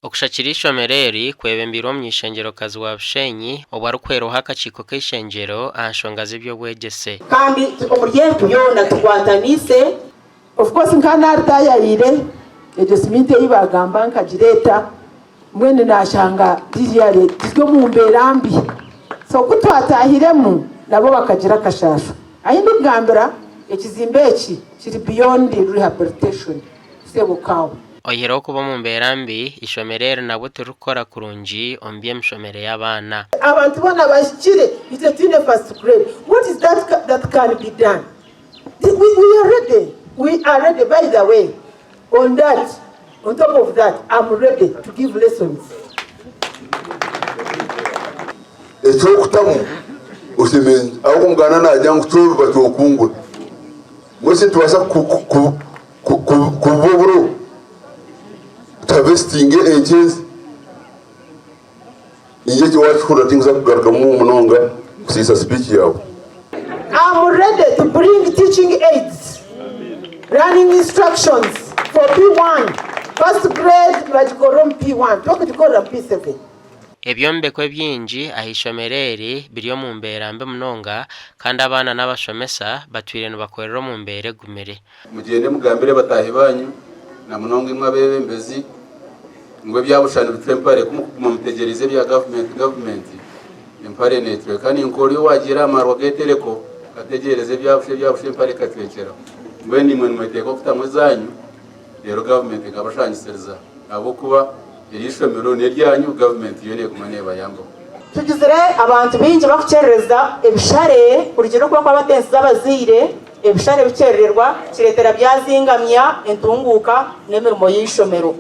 Okushakira eishomero eri kwebembeirwe omuny'eishengyerokazi wa Bushenyi obwo arikuhwerwaho akakiiko k'eishengyero aha nshonga z'eby'obwegyese. Kandi omuri ebyo byona tukwataniise. Of course nka naritayayire egyo siminti ei bagamba nkagireeta mbwenu nashanga ririya riri omu mbeera mbi so ku twatahiremu nabo bakagira akashaasho. Ahi ndikugambira ekizimbe eki kiri beyond rehabilitation sebo kaawe. Oihireho okuba omu mbeera mbi, eishomero eri nabwo tiririkukora kurungi omu by'emishomere y'abaana. Abantu boona bahikire itwe twine first grade what is that that can be done we, we are ready we are ready by the way on that on top of that I'm ready to give lessons. Eky'okutamu oshemereire ahabw'okuba omuganda naagira ngu kyobiba kyokungura. Mbwenu shi nitubaasa kubiba oburo tuhavesitinge enkyenzi? Ningira ekyo waakihurira tinkuza kugarukamu munonga kusiisa sipiiki yaawe. Am ready to bring teaching aids, learning instructions for P1, first grade nibagikorera omu P1, tibakugikoorera mu P7. Ebyombeko ebingi aha ishomero eri biri omu mbeera mbi munonga kandi abaana n'abashomesa batwire nibakorera omu mbeera egumire. Mugyende mugambire bataahi baanyu, na munonga imwe abeebembezi, ngu ebya busha nibicwa empare. Ku murikuguma mutegyereize ebya gavumenti gavumenti, empare neecweka. Ni nk'ori owaagiire aha marwa g'etereko akategyereza ebya busha ebya busha empare ekacwekyera. Mbwenu imwe nimweteeka okutamu ezaanyu, reero gavumenti ekabashangisiriza ahabw'okuba eri ishomero n'eryanyu, gavumenti yo neeguma neebayambaho. Tugizire abantu baingi bakukyerereza ebishare kurugiirira okuba kwa batensize abazaire, ebishare bikyerererwa kireetera byazingamya entunguuka n'emirimo y'eishomero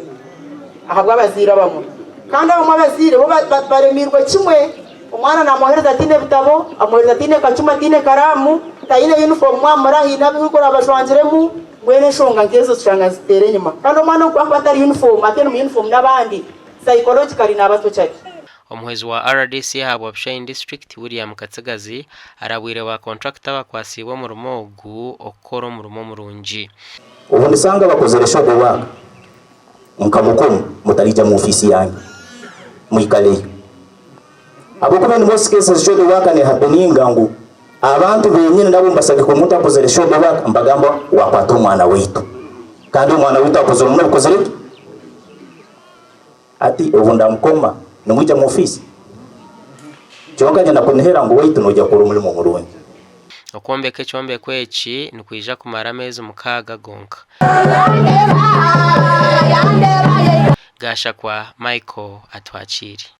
ahabw'abazaire abamwe. Kandi abamwe abazaire bo baremirwe kimwe, omwana namwohereza ataine bitabo, amwohereza ataine kacuma ataine karaamu, taine yunifoomu wamura haine abu oraba ajwangiremu, Mbwenu enshonga nk'ezo tushanga nizituteera enyima. Kandi omwana ogu ku akuba atari yunifoomu, ataine omu yunifoomu n'abandi, psychologically naaba atokya gye. Omuhwezi wa rdc ahabwa Bushenyi District, William Katsigazi arabwire ba kontrakita abakwasiibwe omurimo ogu okukora omurimo murungi. Obu ndisanga bakozere shadow work nka mukomu mutariija mu ofiisi yange mwikaleyo ahabw'okuba in most cases shadow work nehapeninga ngu Abantu benyini nabo mbasagika omuntu akozere shadow work mbagamba wakwata omwana waitu kandi omwana waitu akozire muno okozire ki hati obu ndamukoma nimwija mu office kyonka nyina kunihira ngu waitu noija kukora omulimo murungi. Okwombeka ekyombeko eki nikwija kumara ameezi mukaaga gonka. Gashakwa Michael Atwakiire.